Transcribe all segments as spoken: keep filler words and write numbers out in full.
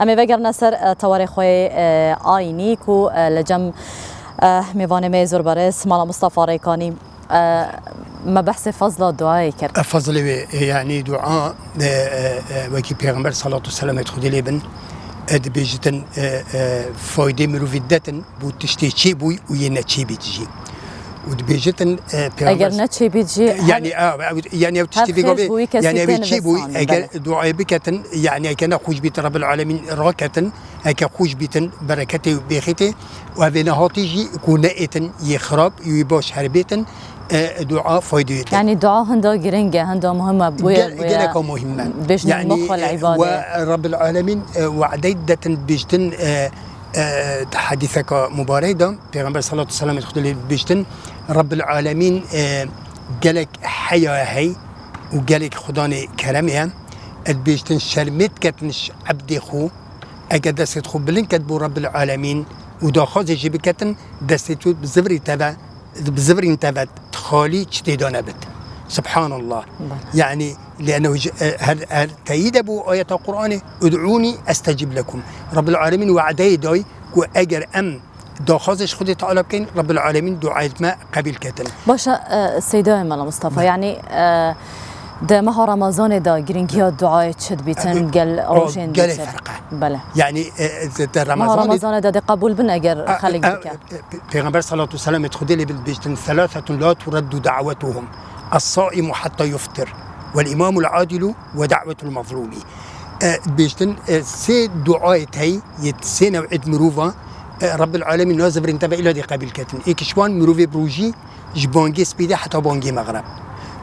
Em ê vegerine ser, e, tewarê xwe yê, e, ayînî ku, e, li cem, e, mêvanê me yê zor berêz Mala Mustafa Rêkanî, e, me behsê fezla duayê kir. E, fezlê wê, e, yanî dua, e, e, e, wekî Pêxember salatu selamê Xwedê lê bin, e, dibêjitin, e, e, faydê mirovî detin bo tiştê çêbûy û yê neçêbît jî. Û dibêjitin, e, Pêxember Eger neçêbît jî, yanî, her, a, ew, yanî ew tiştî hev vê xêr gavê, ji bo wî kesî yanî ew ê têne çêbûy, vestandin, eger belê. Duayê biketin, yanî eger ne xweş bîtin, Rebbil Alemîn raketin, heke xweş bîtin, bereketê û bêxêtê, û evê nehatî jî ku neêtin, yê xirab, yê baş herbêtin, e, dua faydê wê te. Yanî dua hinda giring e, hinda muhim e, bûye, Gel-, bûye geleka muhim e. Bêjin Yanî, muxul e, îbade. We Rebbil Alemîn, e, we'dey detin bêjtin, e, e, di hedîseka mubarek de, Pêxember salatu selamê Xwedê lê bêjtin, Rebbil Alemîn, e, gelek heya hey û gelek Xudanê keremê ye. Ed bêjtin şermê diketin ji ebdê xwe, eger destê xwe bilind ket bo Rebbil Alemîn û daxwazê jî biketin, destê tu bi zivirî te ve, bi zivirîn te ve xalî çi tê de nebit. Subhanallah. Belê. Yanî, lêno ji, e, her, her teyîde bû ayeta Qur'anê, "Ud'ûnî estecib lekum." Rebbil Alemîn we'deyê day ku eger em daxwazê ji Xwedê Teala bikeyn, Rebbil Alemîn duayê me qebîl ketin. Baş e, e, Seydayê Mela Mustafa, Belê. yanî, e, di meha Remezanê de giringiya duayê çi dibîtin, E, gel o, rojên gelê dîtir? ferq e. Belê. Yanî, e, e, di Meha Remezanê Remezanê de dê qebûl bin eger E, xelk e, bike. e, Pê-, Pêxember salatu selamê Xwedê lê bin bêjtin, "Thalathatun la turaddu da'wetuhum. Es-saimu hatta yuftir. Vel imamul adilu ve da'wetul mazlumi." E, bêjtin, e, sê duayê tey, yê sê new'ê di mirova, e, Rebbil Alemîn nazivirîn te ve îla dê qebîl ketin. Êk ji wan mirovê bi rojî ji bangê spî de heta bangê mexreb.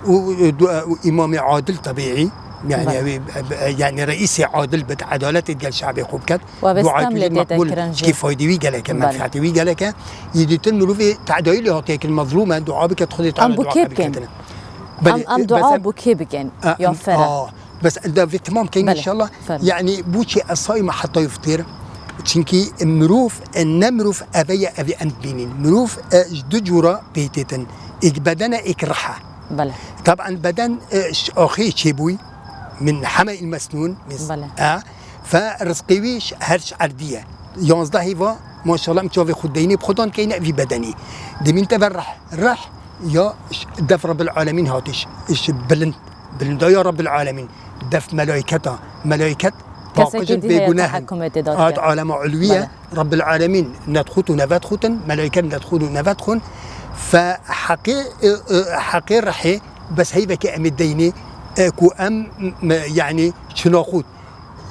Û, e, du-, e, û îmamê adil tebîî, yani, Belê. ew ê, e, e, yani reîsê adil bit, edaletê gel şabê xwe biket. Û ev ê Dua stem lê tê te maqbûl, kirin jî. Ki faydê wî gelek e, Belê. menfeetê wî gelek e. Yê dîtin mirovê tedayî lê hatiye kin mezlûm e, dua biket Xwedê Teala Em bo dua kê qebîl bikin? ketine. Belê, Em, em e, dua bes em bo kê bikin? E, Ya em, fere. a, bes da vê temam keyin Belê, inşallah. fermo. Yani bu çi esaîme hatta yuftir. Çünkü mirov, e, ne mirov eve ye, evi em dibînin. Mirov, e, ji du cûra pêtêtin. Êk bedene, êk rihe. Belê. Taban beden, e, ş-, axê çêbûy. Min heme il mesnûn. Mis-, Belê. e, Fe rizqê wî ji her ji erdî ye. Yanzdeh hêva, maşallah, em çavê xwe deynê bi xwe dan keyne vî bedenî. Demîn te ve reh, reh ya ş-, def Rebbil Alemîn hatiş, ji bilind, bilinda ya Rebbil Alemîn, def melayketa, melayket Kesekî paqij in dî heye bêguneh in. Tehekumê tê da Hat dike. alema ulwiye, Belê. Rebbil Alemîn nedxût û nevedxûtin, melayket nedxût û nevedxûn. Fe heqê, e, e, heqê rehê, bes heyveke em ê deynê, e, ku em, m-, yani çinaxût.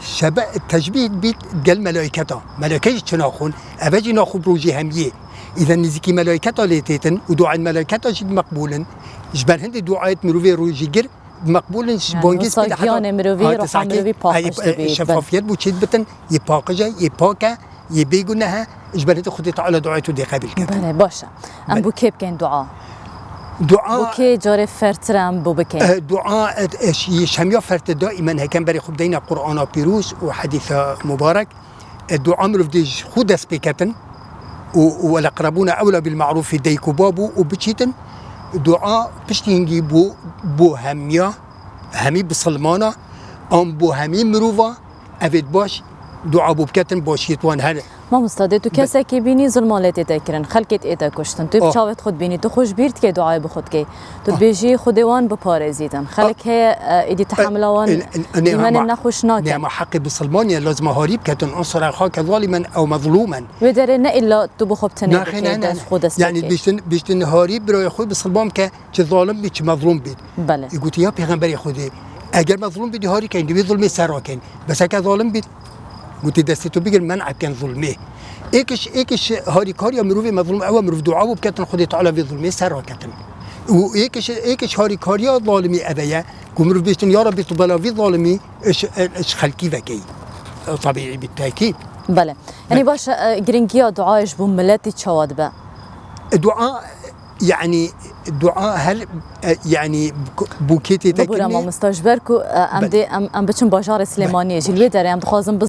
Şebe-, teşbîh bît gel melayketa. Meleke jî çi naxwin? Eve jî naxwe bi rojê hemiyê. Îzen nizîkî melayketa lê têtin û duayên melayketa jî meqbûl in. Ji ber hindê duayet mirovê rojîgir meqbûl in, ji Yani, bangê wisa spî de heta giyanê mirovî, Hate roha saetê, mirovî paqij ay, e, dibît. şefafiyet bû çêdibitin, yê paqij e, yê pak e, yê bêguneh e, ji ber hindê Xwedê Teala duayê tu dê qebîl ket. Belê, baş e. Em Belê. bo kê bikeyn dua? Dua Bo kê carê fertir em bo bikeyn? Eh, dua, eh, eh, ş-, yê şemiya ferte daimen hekem berê xwe bideyne Qur'ana pîroz û hedîsa mubarek. Eh, dua mirov dê ji xwe dest pê ketin û, û weleqrebûne ewla bil ma'rûfî dayik û bab û, û biçîtin. Dua piştî hingî bo, bo hemiya, hemî bisilmana, an bo hemî mirova, evêt baş, dua bo biketin, başiyê wan her Mamosta, dê tu Be- kesekî bînî zulma lê tê te kirin, xelkê tê te kuştin. Tu bi Oh. çavêt xwe dibînî, tu xwe ji bîr dikê duayê bi xwe dikê. Tu Oh. dibêjî Xwedê wan biparêzîtin. Xelk Oh. heye, e, êdî Eh, tehemila wan eh, eh, eh, ne, dîmenên ama, nexweşnake. ne, ama heqê bisilmanê lazim e harî biketin. Ansara xake zalimen ew mezlûmen. Wê derê ne illa tu bi xwe bi tenê Naxê, bikê ne, ne, dest ne. xwe dest Yani pê kê. biştin, biştin harî birayê xwe bisilman bike, çi zalim bî, çi mezlûm bî. Belê. Ê gotî ya pêxemberê Xwedê, eger mezlûm bî, dê harî keyn, dê wê zulmê ser rakeyn. Bes heke zalim bî, gotî destê tu bigir, men'e ken zulmê. Êkiş, êkiş harîkariya mirovê mezlûm ew e, mirov dua bo biketin, Xwedê Teala vê zulmê ser raketin. Û êkiş, êkiş harîkariya zalimî eve ye, ku mirov bêjtin, ya Rabbî, tu bela vî zalimî ji, ji xelkî vekey. Tebîî bi tekîd. Belê. Yanî Be- baş e, giringiya duayê ji bo miletî çawa dibe? Dua, yani dua her, e, yani bu, bu kê tê Bibûre tekirî. mamosta, ji ber ku, e, em Belê. dê, em, em biçin bajarê Belê. Silêmaniyê jî. Baş. Li wê derê em dixwazin